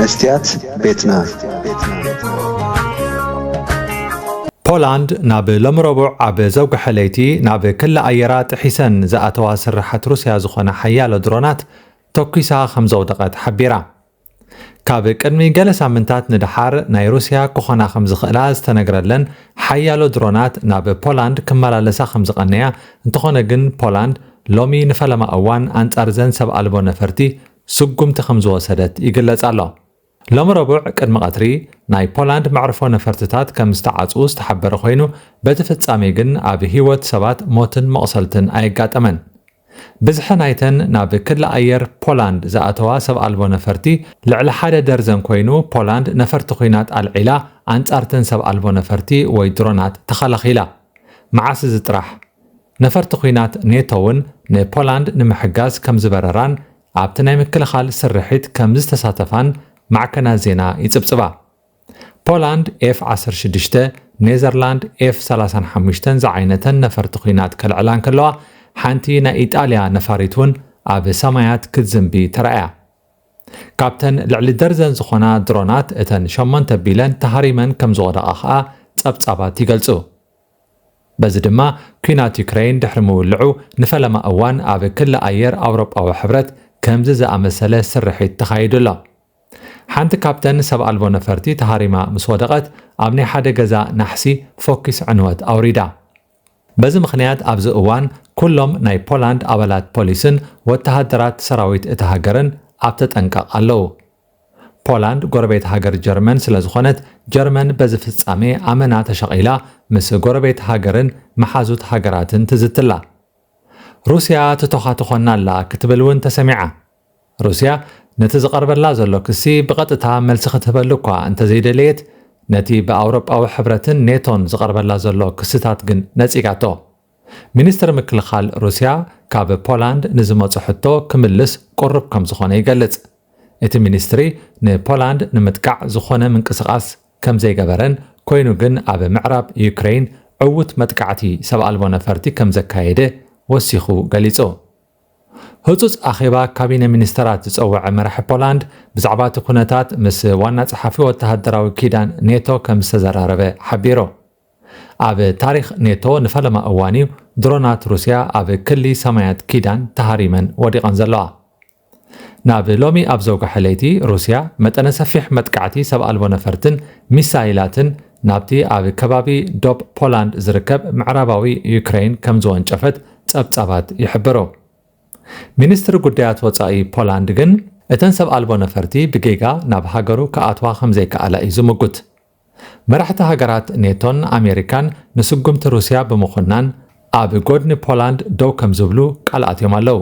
መስትያት ቤትና። ፖላንድ ናብ ሎሚ ረቡዕ ኣብ ዘውግሐ ለይቲ ናብ ክሊ ኣየራ ጥሒሰን ዝኣተዋ ስርሓት ሩስያ ዝኾና ሓያሎ ድሮናት ተኲሳ ከም ዘውደቐት ሓቢራ። ካብ ቅድሚ ገለ ሳምንታት ንደሓር ናይ ሩስያ ክኾና ከም ዝኽእላ ዝተነግረለን ሓያሎ ድሮናት ናብ ፖላንድ ክመላለሳ ከም ዝቐነያ፣ እንተኾነ ግን ፖላንድ ሎሚ ንፈለማ እዋን ኣንጻር ዘን ሰብ ኣልቦ ነፈርቲ ስጉምቲ ከም ዝወሰደት ይግለጽ ኣሎ። ሎሚ ረቡዕ ቅድሚ ቀትሪ ናይ ፖላንድ መዕርፎ ነፈርትታት ከም ዝተዓጽዉ ዝተሓበረ ኮይኑ፣ በቲ ፍጻሜ ግን ኣብ ህይወት ሰባት ሞትን መቑሰልትን ኣየጋጠመን። ብዝሒ ናይተን ናብ ክሊ ኣየር ፖላንድ ዝኣተዋ ሰብ ኣልቦ ነፈርቲ ልዕሊ ሓደ ደርዘን ኮይኑ፣ ፖላንድ ነፈርቲ ኲናት ኣልዒላ ኣንጻርተን ሰብ ኣልቦ ነፈርቲ ወይ ድሮናት ተኸላኺላ። መዓስ እዚ ጥራሕ፣ ነፈርቲ ኲናት ኔቶ እውን ንፖላንድ ንምሕጋዝ ከም ዝበረራን ኣብቲ ናይ ምክልኻል ስርሒት ከም ዝተሳተፋን ማዕከናት ዜና ይጽብጽባ። ፖላንድ ኤፍ ዓሰርተ ሽዱሽተ፣ ኔዘርላንድ ኤፍ ሰላሳን ሓሙሽተን ዝዓይነተን ነፈርቲ ኲናት ከልዕላ እንከለዋ፣ ሓንቲ ናይ ኢጣልያ ነፋሪት እውን ኣብ ሰማያት ክትዝንቢ ተራእያ። ካብተን ልዕሊ ደርዘን ዝኾና ድሮናት፣ እተን ሸሞንተ ቢለን ተሃሪመን ከም ዝወደቓ ኸኣ ጸብጻባት ይገልጹ። በዚ ድማ፣ ኲናት ዩክረይን ድሕሪ ምውልዑ ንፈለማ እዋን ኣብ ክሊ ኣየር ኣውሮጳዊ ሕብረት ከምዚ ዝኣመሰለ ስርሒት ተኻይዱ ኣሎ። ሓንቲ ካብተን ሰብ ኣልቦ ነፈርቲ ተሃሪማ ምስ ወደቐት፣ ኣብ ናይ ሓደ ገዛ ናሕሲ ፎኪስ ዕንወት ኣውሪዳ። በዚ ምኽንያት ኣብዚ እዋን ኩሎም ናይ ፖላንድ ኣባላት ፖሊስን ወተሃደራት ሰራዊት እታ ሃገርን ኣብ ተጠንቀቕ ኣለዉ። ፖላንድ ጎረቤት ሃገር ጀርመን ስለ ዝኾነት፣ ጀርመን በዚ ፍጻሜ ኣመና ተሸቒላ ምስ ጎረቤት ሃገርን መሓዙት ሃገራትን ትዝትላ። ሩስያ ትቶኻትኾና ኣላ ክትብል እውን ተሰሚዓ። ሩስያ ነቲ ዝቐርበላ ዘሎ ክሲ ብቐጥታ መልሲ ክትህበሉ እኳ እንተዘይደለየት፣ ነቲ ብኣውሮጳዊ ሕብረትን ኔቶን ዝቐርበላ ዘሎ ክስታት ግን ነጺጋቶ። ሚኒስትር ምክልኻል ሩስያ ካብ ፖላንድ ንዝመጾ ሕቶ ክምልስ ቅሩብ ከም ዝኾነ ይገልጽ። እቲ ሚኒስትሪ ንፖላንድ ንምጥቃዕ ዝኾነ ምንቅስቓስ ከም ዘይገበረን፣ ኮይኑ ግን ኣብ ምዕራብ ዩክረይን ዕዉት መጥቃዕቲ ሰብ ኣልቦ ነፈርቲ ከም ዘካየደ ወሲኹ ገሊጹ። ህጹጽ ኣኼባ ካቢነ ሚኒስተራት ዝጸወዐ መራሒ ፖላንድ ብዛዕባ እቲ ኩነታት ምስ ዋና ጸሓፊ ወተሃደራዊ ኪዳን ኔቶ ከም ዝተዘራረበ ሓቢሩ። ኣብ ታሪኽ ኔቶ ንፈለማ እዋን እዩ ድሮናት ሩስያ ኣብ ክሊ ሰማያት ኪዳን ተሃሪመን ወዲቐን ዘለዋ። ናብ ሎሚ ኣብ ዘውግሐ ለይቲ፣ ሩስያ መጠነ ሰፊሕ መጥቃዕቲ ሰብ ኣልቦ ነፈርትን ሚሳይላትን ናብቲ ኣብ ከባቢ ዶብ ፖላንድ ዝርከብ ምዕራባዊ ዩክረይን ከም ዝወንጨፈት ጸብጻባት ይሕብሩ። ሚኒስትሪ ጉዳያት ወጻኢ ፖላንድ ግን፣ እተን ሰብ ኣልቦ ነፈርቲ ብጌጋ ናብ ሃገሩ ክኣትዋ ከም ዘይከኣላ እዩ ዝምጉት። መራሕቲ ሃገራት ኔቶን ኣሜሪካን ንስጉምቲ ሩስያ ብምኹናን፣ ኣብ ጎድኒ ፖላንድ ደው ከም ዝብሉ ቃል ኣትዮም ኣለዉ።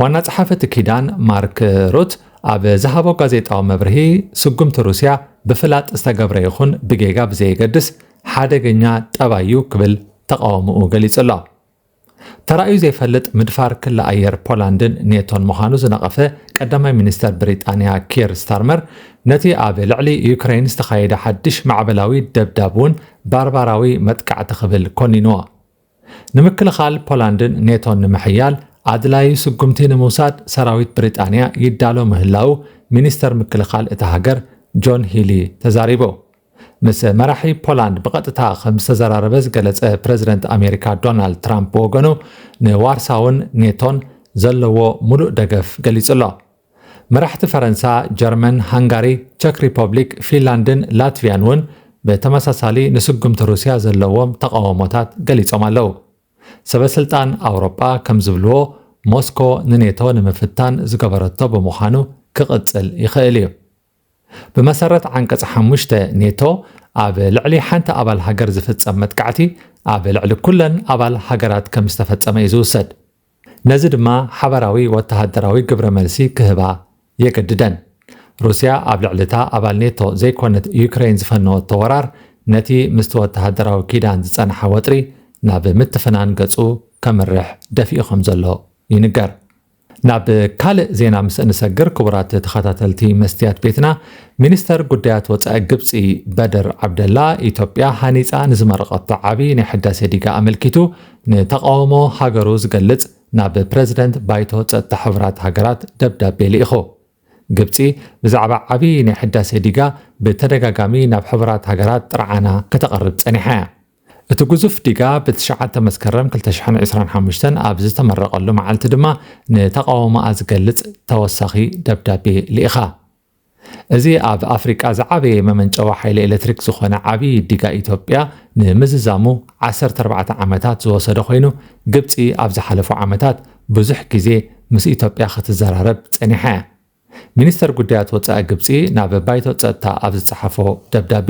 ዋና ጸሓፊ እቲ ኪዳን ማርክ ሩት ኣብ ዝሃቦ ጋዜጣዊ መብርሂ፣ ስጉምቲ ሩስያ ብፍላጥ ዝተገብረ ይኹን ብጌጋ ብዘየገድስ፣ ሓደገኛ ጠባይ እዩ ክብል ተቓውሞኡ ገሊጹ ኣሎ። ተራእዩ ዘይፈልጥ ምድፋር ክሊ ኣየር ፖላንድን ኔቶን ምዃኑ ዝነቐፈ ቀዳማይ ሚኒስተር ብሪጣንያ ኪር ስታርመር፣ ነቲ ኣብ ልዕሊ ዩክረይን ዝተኻየደ ሓድሽ ማዕበላዊ ደብዳብ እውን ባርባራዊ መጥቃዕቲ ክብል ኮኒንዎ። ንምክልኻል ፖላንድን ኔቶን ንምሕያል ኣድላዪ ስጉምቲ ንምውሳድ ሰራዊት ብሪጣንያ ይዳሎ ምህላዉ ሚኒስተር ምክልኻል እታ ሃገር ጆን ሂሊ ተዛሪቡ። ምስ መራሒ ፖላንድ ብቐጥታ ከም ዝተዘራረበ ዝገለጸ ፕረዚደንት ኣሜሪካ ዶናልድ ትራምፕ ብወገኑ፣ ንዋርሳውን ኔቶን ዘለዎ ሙሉእ ደገፍ ገሊጹ ኣሎ። መራሕቲ ፈረንሳ፣ ጀርመን፣ ሃንጋሪ፣ ቸክ ሪፐብሊክ፣ ፊንላንድን ላትቪያን እውን ብተመሳሳሊ ንስጉምቲ ሩስያ ዘለዎም ተቓውሞታት ገሊጾም ኣለዉ። ሰበስልጣን ኣውሮጳ ከም ዝብልዎ፣ ሞስኮ ንኔቶ ንምፍታን ዝገበረቶ ብምዃኑ ክቕጽል ይኽእል እዩ። ብመሰረት ዓንቀጽ ሓሙሽተ ኔቶ፣ ኣብ ልዕሊ ሓንቲ ኣባል ሃገር ዝፍጸም መጥቃዕቲ ኣብ ልዕሊ ኩለን ኣባል ሃገራት ከም ዝተፈጸመ እዩ ዝውሰድ። ነዚ ድማ ሓባራዊ ወተሃደራዊ ግብረ መልሲ ክህባ የገድደን። ሩስያ ኣብ ልዕሊ እታ ኣባል ኔቶ ዘይኮነት ዩክረይን ዝፈነወቶ ወራር፣ ነቲ ምስቲ ወተሃደራዊ ኪዳን ዝጸንሓ ወጥሪ ናብ ምትፍናን ገጹ ከምርሕ ደፊኡ ከም ዘሎ ይንገር። ናብ ካልእ ዜና ምስ እንሰግር፣ ክቡራት ተኸታተልቲ መስትያት ቤትና፣ ሚኒስተር ጉዳያት ወጻኢ ግብጺ በድር ዓብደላ፣ ኢትዮጵያ ሃኒጻ ንዝመረቐቶ ዓቢ ናይ ሕዳሴ ዲጋ ኣመልኪቱ ንተቓውሞ ሃገሩ ዝገልጽ ናብ ፕረዚደንት ባይቶ ጸጥታ ሕቡራት ሃገራት ደብዳቤ ልኢኹ። ግብጺ ብዛዕባ ዓቢ ናይ ሕዳሴ ዲጋ ብተደጋጋሚ ናብ ሕቡራት ሃገራት ጥርዓና ከተቕርብ ጸኒሓ እያ። እቲ ግዙፍ ዲጋ ብ9 መስከረም ክልተ ሽሕን ዕስራን ሓሙሽተን ኣብ ዝተመረቐሉ መዓልቲ ድማ ንተቓውሞኣ ዝገልጽ ተወሳኺ ደብዳቤ ልኢኻ። እዚ ኣብ ኣፍሪቃ ዝዓበየ መመንጨዊ ሓይሊ ኤሌክትሪክ ዝኾነ ዓቢ ዲጋ ኢትዮጵያ ንምዝዛሙ ዓሰርተ ኣርባዕተ ዓመታት ዝወሰደ ኮይኑ፣ ግብጺ ኣብ ዝሓለፉ ዓመታት ብዙሕ ግዜ ምስ ኢትዮጵያ ክትዘራረብ ጸኒሓ እያ። ሚኒስተር ጉዳያት ወጻኢ ግብጺ ናብ ባይቶ ጸጥታ ኣብ ዝጸሓፎ ደብዳቤ፣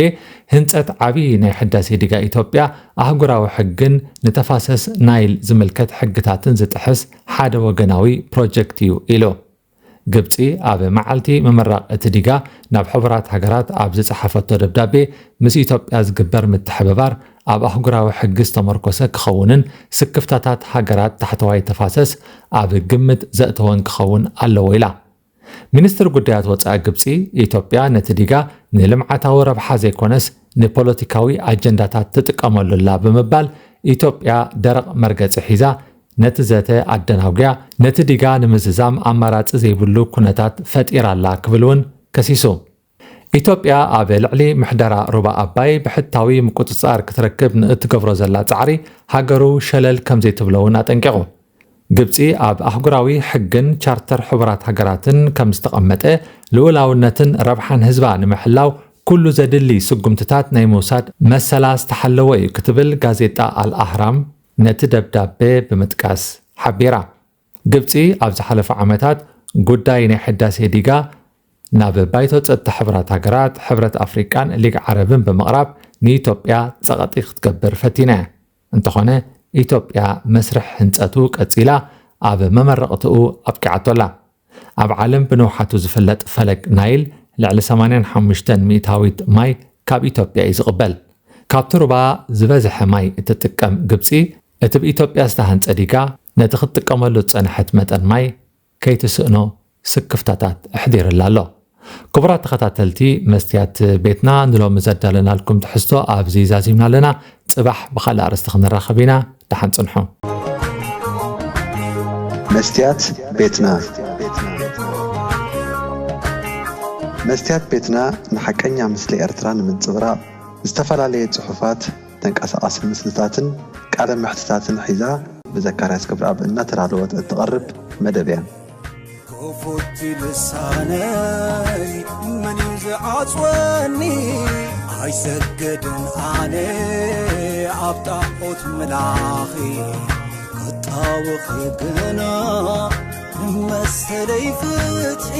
ህንጸት ዓቢ ናይ ሕዳሴ ዲጋ ኢትዮጵያ ኣህጉራዊ ሕግን ንተፋሰስ ናይል ዝምልከት ሕግታትን ዝጥሕስ ሓደ ወገናዊ ፕሮጀክት እዩ ኢሉ። ግብጺ ኣብ መዓልቲ ምምራቕ እቲ ዲጋ ናብ ሕቡራት ሃገራት ኣብ ዝጸሓፈቶ ደብዳቤ፣ ምስ ኢትዮጵያ ዝግበር ምትሕብባር ኣብ ኣህጉራዊ ሕጊ ዝተመርኮሰ ክኸውንን ስክፍታታት ሃገራት ታሕተዋይ ተፋሰስ ኣብ ግምት ዘእተወን ክኸውን ኣለዎ ኢላ። ሚኒስትር ጉዳያት ወጻኢ ግብጺ፣ ኢትዮጵያ ነቲ ዲጋ ንልምዓታዊ ረብሓ ዘይኮነስ ንፖለቲካዊ ኣጀንዳታት ትጥቀመሉ ኣላ ብምባል፣ ኢትዮጵያ ደረቕ መርገጺ ሒዛ ነቲ ዘተ ኣደናጒያ፣ ነቲ ዲጋ ንምዝዛም ኣማራጺ ዘይብሉ ኩነታት ፈጢራ ኣላ ክብል እውን ከሲሱ። ኢትዮጵያ ኣብ ልዕሊ ምሕደራ ሩባ ኣባይ ብሕታዊ ምቁጽጻር ክትረክብ ንእትገብሮ ዘላ ጻዕሪ ሃገሩ ሸለል ከም ዘይትብሎ እውን ኣጠንቂቑ። ግብጺ ኣብ ኣህጉራዊ ሕግን ቻርተር ሕቡራት ሃገራትን ከም ዝተቐመጠ፣ ልኡላውነትን ረብሓን ህዝባ ንምሕላው ኩሉ ዘድሊ ስጉምትታት ናይ ምውሳድ መሰላ ዝተሓለወ እዩ ክትብል ጋዜጣ ኣል ኣህራም ነቲ ደብዳቤ ብምጥቃስ ሓቢራ። ግብጺ ኣብ ዝሓለፉ ዓመታት ጉዳይ ናይ ሕዳሴ ዲጋ ናብ ባይቶ ጸጥታ ሕቡራት ሃገራት፣ ሕብረት ኣፍሪቃን ሊግ ዓረብን ብምቕራብ ንኢትዮጵያ ጸቕጢ ክትገብር ፈቲና እያ። እንተኾነ፣ ኢትዮጵያ መስርሕ ህንጸቱ ቀጺላ ኣብ መመረቕትኡ ኣብቂዓቶ ኣላ። ኣብ ዓለም ብንውሓቱ ዝፍለጥ ፈለግ ናይል ልዕሊ ሰማንያን ሓሙሽተን ሚእታዊት ማይ ካብ ኢትዮጵያ እዩ ዝቕበል። ካብቲ ሩባ ዝበዝሐ ማይ እትጥቀም ግብጺ፣ እቲ ብኢትዮጵያ ዝተሃንጸ ዲጋ ነቲ ክትጥቀመሉ ዝጸንሐት መጠን ማይ ከይትስእኖ ስክፍታታት ኣሕዲርላ ኣሎ። ክቡራት ተኸታተልቲ መስትያት ቤትና፣ ንሎሚ ዘዳለናልኩም ትሕዝቶ ኣብዚ ዛዚምና ኣለና። ጽባሕ ብኻልእ ኣርእስቲ ክንራኸብ ኢና። ደሓን ጽንሑ። መስትያት ቤትና። መስትያት ቤትና ንሓቀኛ ምስሊ ኤርትራ ንምንጽብራቕ ዝተፈላለየ ጽሑፋት፣ ተንቀሳቓሲ ምስልታትን ቃለ መሕትታትን ሒዛ ብዘካርያስ ክብረኣብ እናተዳለወት እትቐርብ መደብ እያ። ክፉት ልሳነይ መን እዩ ዝዓጽወኒ? ኣይሰግድን ኣነ ኣብ ጣዖት ምላኺ ክጣወኺ ግና ንመሰለይ ፍትሒ